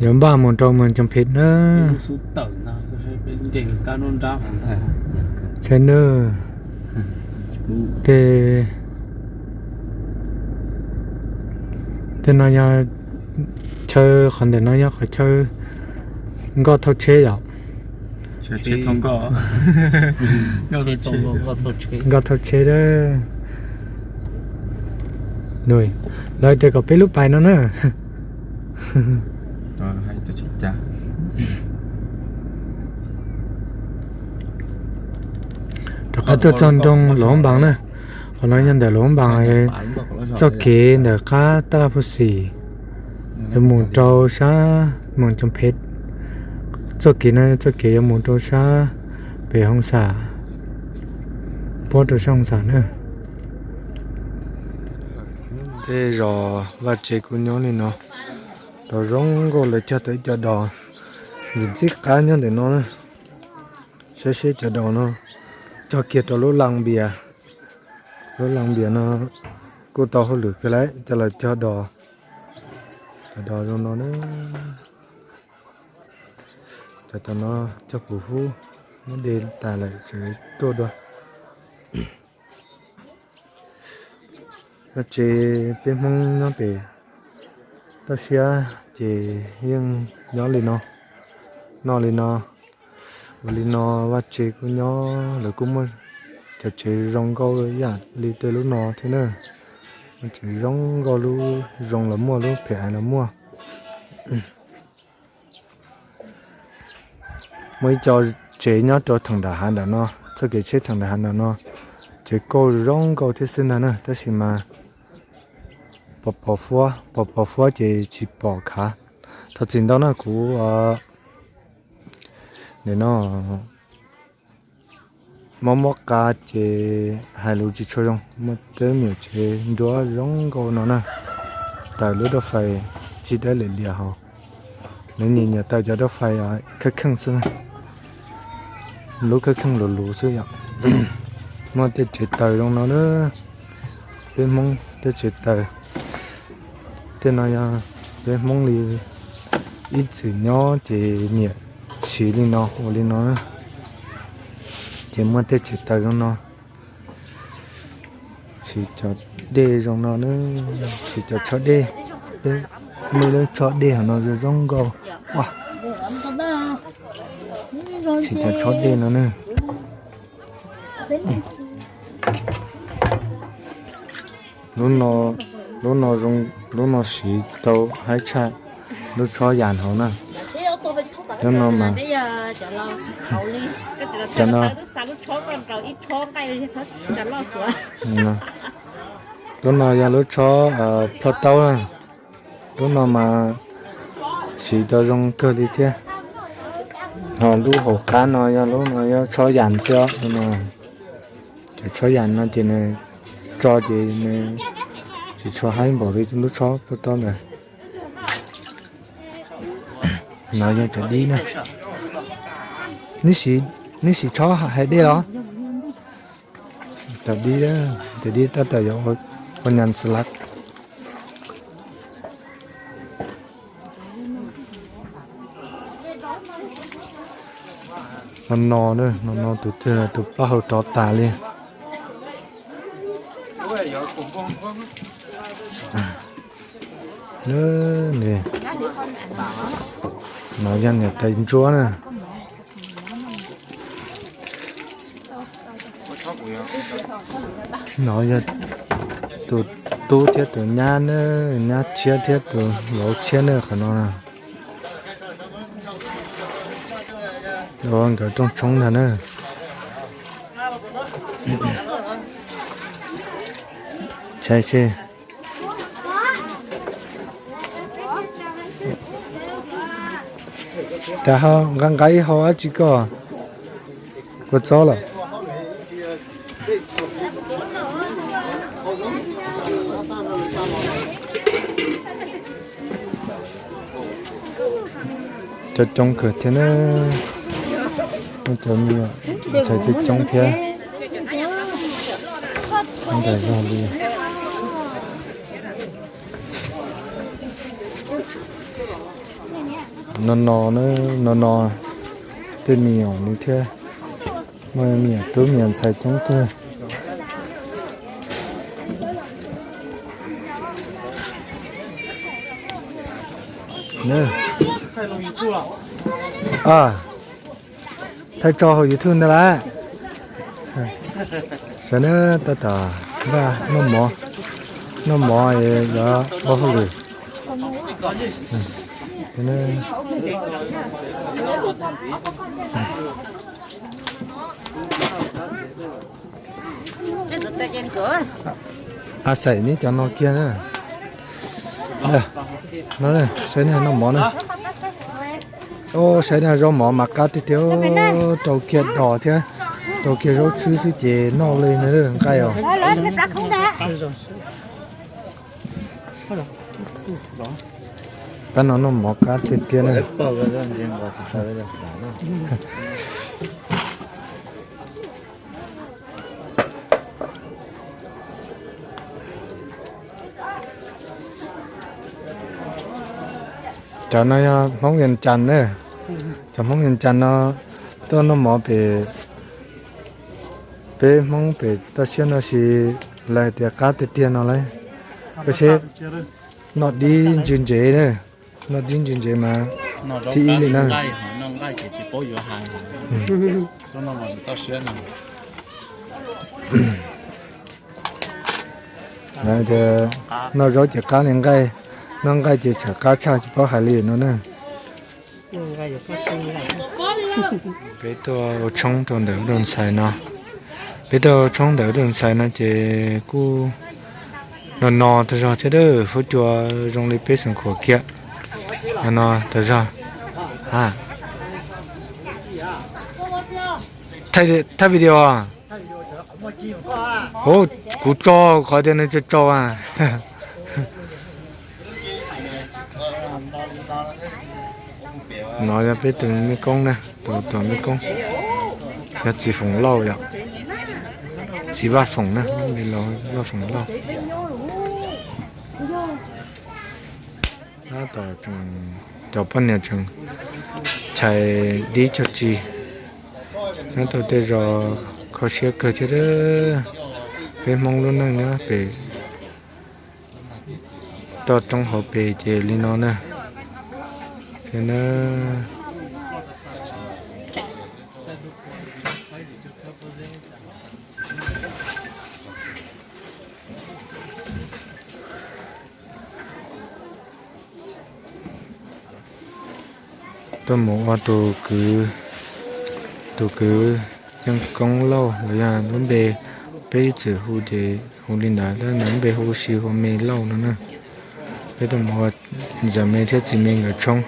Yuav npaj mus rau Moos Coos Phem na. Saib nawb. Tej, tej no yog chaw, qhov ntawm no yog qhov chaw nkoj thauj tsheb yom. Nkoj thauj tsheb a. Lawv tias kom peb lub pais no na. Rov qab tuaj txog nroog Luam Npas na. Qhov no yog ntawm Luam Npas txoj kev ntawm qab Taj Laj Phu Xim yuav mus rau sab Moos Coos Phem. Txoj kev no txoj kev yuav mus rau sab pem Hoo Xam, puab rau sab Hoo Xam na. Tej zos vaj tsev kuj nyob li no, tau zoo nkauj, lawv cog tau ib co dos ntxim ntxim qab nyob ntawm no na. Saib seb cov dos no cog kiag rau lub laj npias. Lub laj npias no kuj tau hauj lwm kawg lawm, coj los cog dos. Cov dos zoo no na. Cov tom no cog puv hub, muab de tas lawm tseem tuaj dua. Vaj tsev peb Hmoob nyob pem toj siab ces yeej nyob li no, noj li no, ua li no. Vaj tsev kuj nyob, lawv kuj muaj cov tsev zoo nkauj ib yam li tej lub no thiab na. Lub tsev zoo nkauj, lub zoo los muaj, lub phem los muaj. Muaj ib co tsev nyob rau theem nram hav ntawm no, txoj kev tsheb theem nram hav ntawm no, tsev kauj zoo nkauj thiab xwb ntag na, tab sis mas pos pos huab, pos pos huab ces tsis pom khav. Thov txim ntau na kuv, nim no mob mob qa ces hais lus tsis tshua zoo. Muaj tej me nyuam tsev nruab zoo nkauj no na, taws lub rauj fais tsib dawb liam liam hauv. Lawv nyiam nyiam taws cov rauj fais kheej kheej xwb, lub kheej kheej luv luv xwb yom. Muaj tej tsev taws zoo no na, peb Hmoob tej tsev taws. Tej no yog peb Hmoob li ib txwm nyob ces nyiam siv li no ua li no, ces muaj tej tsev taws zoo no. Siv cov dej zoo no na, siv cov tshob dej. Peb muaj lub tshob dej hauv no zoo zoo nkauj. Siv cov tshob dej no na. Lub no, lub no zoo, lub no siv tau haib tshaj lub tshob yas hauv na. Lub no mas, cov no, lub no yog lub tshob plhoj taub na. Lub no mas siv tau zoo kawg li thiab. Ho lub hauv qab no yog lub no yog tshob yas xwb os. Cov tshob yas no ces nws tso ces nws tsis tshua haib npaum li lub tshob plhoj taub ntawd. No yog cov dib na. Neb siv tshob hais dej los? Cov dib, cov dib tab tom yuav ua nyas xwb lawm. No no, no no tus twg tus plaub hau rov tas li. No yog niam tais ntsuab na. No yog tus tub thiab tus nyab na, nyab tshiab thiab tus vauv tshiab na qhov no. Ua nkawd rooj tshoob ntag na. Tshai seb. Cas ho nqa nqa ib hau dab tsi koj? Kua txob lawm. Coob coob kawg thiab na. Cov me ntxhais coob coob thiab. Ntawm zog li. No no na, no no tej me nyuam nws thiab, muaj me nyuam tub me nyuam ntxhais coob kawg. Thaij tso hauv YouTube ntag lawm. Sawv daws tab tom npaj noj mov, noj mov yuav ua hauj lwm. A xaim neb cov no kiag na. No, saib nej noj mov na. Saib nej zaub mov mas qab tiag tiag, rau kiag dos thiab, rau kiag zaub txhwb xwb ces noj li na, nqaij os. Pab no noj mov qab tiag tiag na. Cov no yog Hmoob Vias Cas na. Cov Hmoob Vias Cas no tuaj noj mov pem, peb Hmoob pem toj siab no sis lawv hais tias qab tiag tiag no lauj. Koj seb, noj dib ntsis ntsev na, noj dib ntsis ntsev mas thib ib li na. Noj zaub ces qab li nqaij, noj nqaij ces tseem qab tshaj tsis paub hais li no na. Peb tuaj ua tshoob rau ntawm lub ntxhais no. Peb tuaj ua tshoob ntawm lub ntxhais no ces kuj no no tag zog thiab, huab cua zoo li peb xeem khuam kiag. No no tag zog. Thaij video. Kuv tso, qhov tias nws tso tso a. No yog peb tus me koob na, tus tus me koob, yog txiv Foom Lauj yom, txiv Vaj Foom na, Vaj Foom Lauj. Tab tom cov poj niam tseem chais dib cog tsi. Nyob tau tej zos kho siab kawg thiab. Peb Hmoob lub neej nyob pem toj roob hauv pes ces li no na. Tuaj mus ua tus kwv, tus kwv Yeej Koob Lauj los yog lub npe peb ib txwm hu ces hu li ntawd, tab sis nws lub npe hu si hu Me Lauj no na. Peb tuaj mus ua ntxawm me thiab txiv me nkawd tshoob.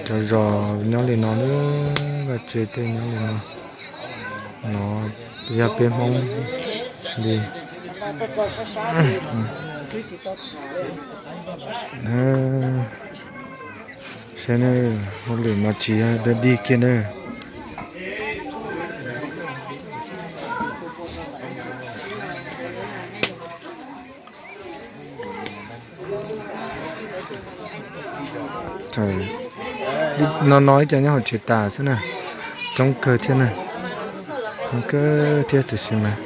Cov zos nyob li no, vaj tse tej nyob li no. No yog peb Hmoob li. Saib na, hauj lwm mas tsis yog dog dig kiag na. No no ib co nyob hauv tsev tas xwb na. Coob kawg thiab na. Coob kawg thiab tiam sis mas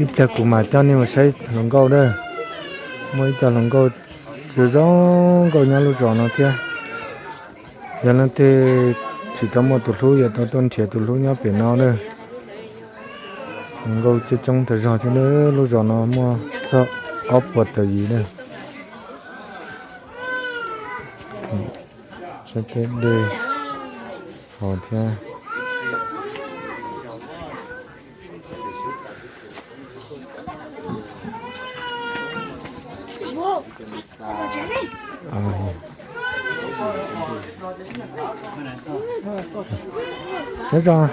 ib pliag kuv mam coj nej mus saib hluas nkauj na. Muaj ib co hluas nkauj zoo zoo nkauj nyob lub zos no thiab. Yog leej twg tsis tau muaj tus hlub yuav tau tuaj nrhiav tus hlub nyob pem no na. Hluas nkauj coob coob tas zog thiab na, lub zos no muaj txog ob puas tawm yim na. Saib peb dej hos thiab. Nyob zoo.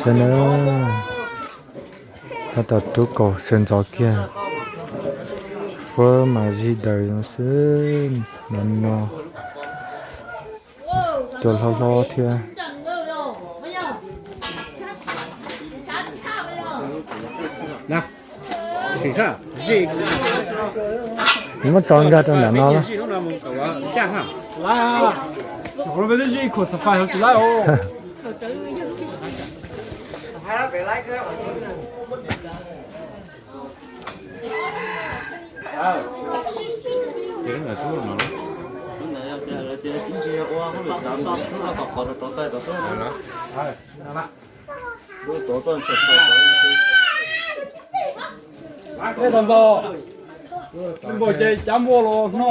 Thiab na, tab tom rub kaus sawv ntxov kiag, puab mas zij daws xwb no no, cua hlob hlob thiab. Nws muab tso nkag rau nram no. Ej, tus npawg, tus npawg ces cav npua los no.